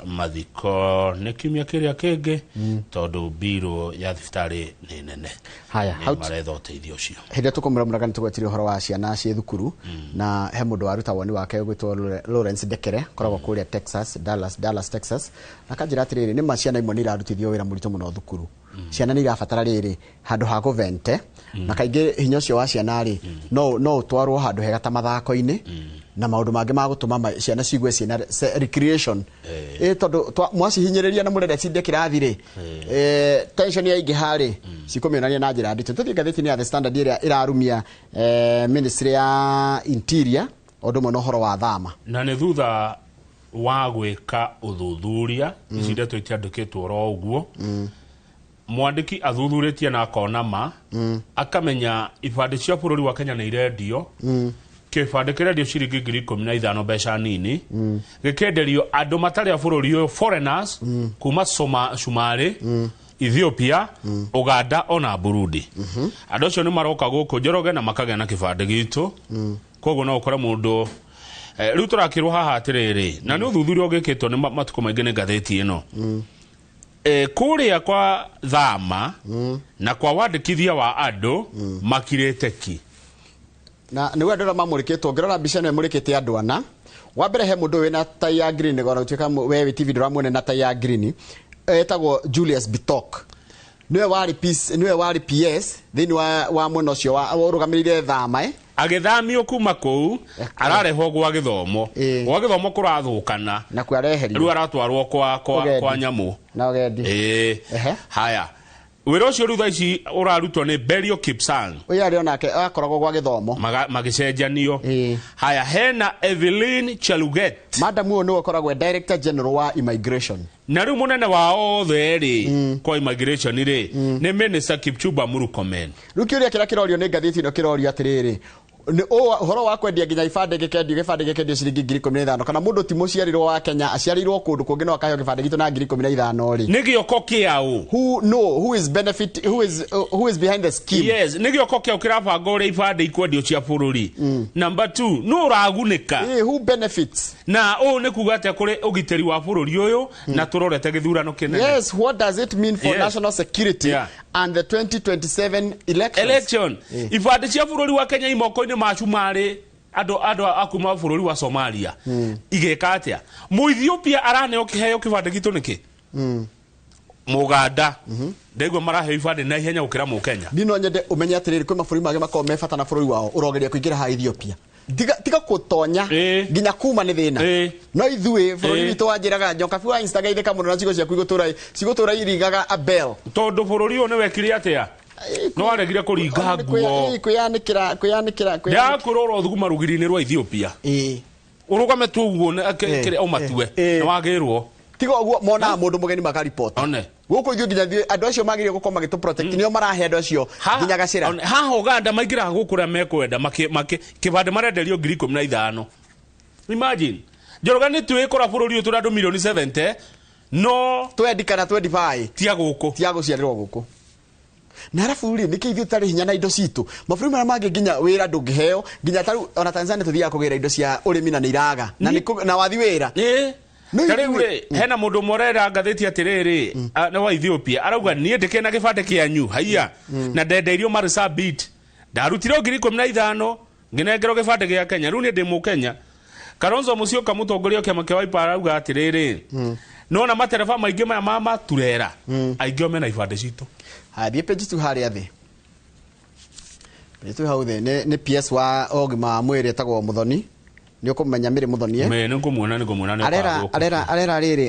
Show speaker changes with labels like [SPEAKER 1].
[SPEAKER 1] Mathiko nĩ kiumia kĩrĩa kĩngĩ, tondũ mbirũ ya thibitarĩ nĩ nene.
[SPEAKER 2] Haya,
[SPEAKER 1] nĩ maretha ũteithio ũcio.
[SPEAKER 2] Hĩndĩ ĩrĩa tũkũmũra mũraga, nĩ tũgwetirie ũhoro wa ciana ciĩ thukuru, na he mũndũ waruta woni wake ũgwĩtwo Lawrence Ndekere, koragwo kũrĩa Texas, Dallas, Dallas, Texas, na akanjĩra atĩrĩrĩ, nĩ ma ciana imwe nĩ irarutithio wĩra mũritũ mũno thukuru. Ciana nĩ irabatara rĩrĩ handũ ha kũvente, na kaingĩ hinya ũcio wa ciana rĩ, no ũtwarwo handũ hega ta mathako-inĩ na maũndũ mangĩ ma gũtũma ciana cigue ciĩna recreation. Tondũ mwacihinyĩrĩria na mũrenda cinde kĩrathi rĩ, tension yaingĩha rĩ, cikũmĩonania na njĩra nditũ. Tũthiĩ ngathĩti-inĩ ya The Standard ĩrĩa ĩrarumia Ministry ya Interior o ũndũ ũmwe na ũhoro wa thama.
[SPEAKER 1] Na nĩ thutha wa gwĩka ũthuthuria, ici ndeto itiandĩkĩtwo oro ũguo. Mwandĩki athuthurĩtie na akona ma, akamenya ibandĩ cia bũrũri wa Kenya nĩ irendio. Kĩbandĩ kĩrendio ciringi 15,000, mbeca nini, gĩkenderio andũ matarĩ a bũrũri ũyũ, foreigners, kuma Cumarĩ, Ethiopia, Uganda ona Burundi. Andũ acio nĩ maroka gũkũ, Njoroge, na makagĩa na kĩbandĩ gitũ. Koguo no ũkore mũndũ rĩu tũrakĩrwo haha atĩrĩrĩ, na nĩ ũthuthuria ũgĩkĩtwo nĩ matukũ maingĩ nĩ ngathĩti ĩno, kũrĩa kwa thama na kwa wandĩkithia wa andũ makirĩte ki.
[SPEAKER 2] Na nĩguo andũ arĩa mamũrĩkĩtwo, ngĩrora mbica ĩno ĩmũrĩkĩte andũ ana. Wa mbere, he mũndũ wĩna tai ya green, ona gũtuĩka we wĩ TV ndũramuona na tai ya green, etagwo Julius Bitok, nĩwe warĩ PS, nĩwe warĩ PS thĩinĩ wa mwena ũcio wa ũrũgamĩrĩire thama.
[SPEAKER 1] Agĩthamio kuma kũu, ararehwo gwa gĩthomo. Gwa gĩthomo kũrathũkana.
[SPEAKER 2] Na kuo areherio.
[SPEAKER 1] Rĩu aratwarwo kwa
[SPEAKER 2] Ũgendi.
[SPEAKER 1] kwa nyamũ.
[SPEAKER 2] Na ũgendi.
[SPEAKER 1] Haya, wĩra ũcio rĩu thaa ici ũrarutwo nĩ Belio Kipsang.
[SPEAKER 2] Ũyũ arĩ onake akoragwo gwa gĩthomo.
[SPEAKER 1] Magĩcenjanio. Haya, hena Evelyn Cheluget.
[SPEAKER 2] Madam ũyũ nĩwe ũkoragwo e Director General wa Immigration.
[SPEAKER 1] Na rĩu mũnene wa othe rĩ kwa immigration rĩ, nĩ Minister Kipchumba Murkomen.
[SPEAKER 2] Rĩu kĩũria kĩrĩa kĩrorio nĩ ngathĩti ĩno kĩrorio atĩrĩrĩ, nĩ ũhoro wa kwendia nginya ibandĩ, gĩkendio gĩbandĩ gĩkendio ciringi 15,000, kana mũndũ ti mũciarirwo wa Kenya, aciarĩirwo kũndũ kũngĩ, no akaheo gĩbandĩ gitũ na 15,000 rĩ,
[SPEAKER 1] Nĩ gĩoko kĩaũ?
[SPEAKER 2] Who no who is benefit who is behind the scheme?
[SPEAKER 1] Yes, nĩ gĩoko kĩaũ kĩrabanga ũrĩa ibandĩ ikwendio cia bũrũri? Number two, nũ ũragunĩka?
[SPEAKER 2] Who benefits?
[SPEAKER 1] Na ũũ nĩ kuga atĩa kũrĩ ũgitĩri wa bũrũri ũyũ, na tũrorete gĩthurano kĩnene?
[SPEAKER 2] Yes, what does it mean for national security and the 2027 elections?
[SPEAKER 1] Election. Ibandĩ cia bũrũri wa Kenya imoko-inĩ ma cumarĩ, andũ a kuma bũrũri wa Somalia igeka atĩa? Mũethiopia araneo kĩheo kĩbandĩ gitũ nĩkĩ? Mũganda ndaigua maraheo ibandĩ na ihenya gũkĩra Mũkenya.
[SPEAKER 2] Niĩ no nyende ũmenye atĩrĩrĩ, kwĩ mabũrũri mangĩ makoragwo me bata na bũrũri wao, ũrogeria kũingĩra ha Ethiopia, tiga kũtonya, nginya kuma nĩ thĩna. No ithuĩ bũrũri witũ wanjĩraga njokabi wa Insta geithĩka mũno na ciugo ciaku igũtũra irigaga a bell.
[SPEAKER 1] Tondũ bũrũri ũyũ nĩ wekire atĩa? No aregire kũringa nguo.
[SPEAKER 2] Kwĩyanĩkĩra, kwĩyanĩkĩra, kwĩyanĩkĩra.
[SPEAKER 1] Ndakwĩra ũrothuguma rũgiri-inĩ rwa Ethiopia, ũrũgame tu ũguo kĩrĩa ũmatue, nĩ wagĩrwo.
[SPEAKER 2] Tiga ũguo, monaga mũndũ mũgeni makaripota.
[SPEAKER 1] One.
[SPEAKER 2] Gũkũ ithuĩ nginya ithuĩ andũ acio magĩrĩire gũkorwo magĩtũ protect nĩo marahe andũ acio nginya gacĩra.
[SPEAKER 1] Haha Uganda maingĩraga gũkũ ũrĩa mekwenda, kĩbandĩ marenderio 15,000. Imagine, Njoroge, nĩ twĩkora bũrũri ũyũ tũrĩ andũ milioni 70, no
[SPEAKER 2] 20 kana 25
[SPEAKER 1] tia gũkũ.
[SPEAKER 2] Tia gũciarĩrwo gũkũ. Na arabu rĩ, nĩkĩ ithuĩ tũtarĩ hinya na indo citũ? Mabũrũri marĩa mangĩ nginya wĩra ndũngĩheo, nginya tarĩu ona Tanzania tũthiaga kũgĩra indo cia ũrĩmi na nĩ iraga na na wathi wĩra. No
[SPEAKER 1] Ta rĩu
[SPEAKER 2] ithuĩ-
[SPEAKER 1] rĩ, hena mũndũ ũmwe ũrera ngathĩti atĩrĩrĩ, nĩ wa Ethiopia, arauga niĩ ndĩkĩ na gĩbandĩ kĩanyu haiya, na ndendeirio Marsabit, ndarutire 15,000 ngĩnengerwo gĩbandĩ gĩa Kenya, rĩu niĩ ndĩ Mũkenya. Kalonzo Musyoka, mũtongoria wa kĩama kĩa Wiper, arauga atĩrĩrĩ, nona matereba maingĩ maya ma maturera aingĩ o mena ibandĩ citũ.
[SPEAKER 2] Haya, thiĩ page 2 harĩa thĩ. Page 2 hau thĩ nĩ PS wa ũgima wa mwĩrĩ etagwo Muthoni. Nĩ ũkũmenya Mĩrĩ Muthoni, eh?
[SPEAKER 1] Nĩ ngũmuona, nĩ ngũmuona, nĩ
[SPEAKER 2] Arera
[SPEAKER 1] ũkaga gũkũ.
[SPEAKER 2] Arera rĩrĩ.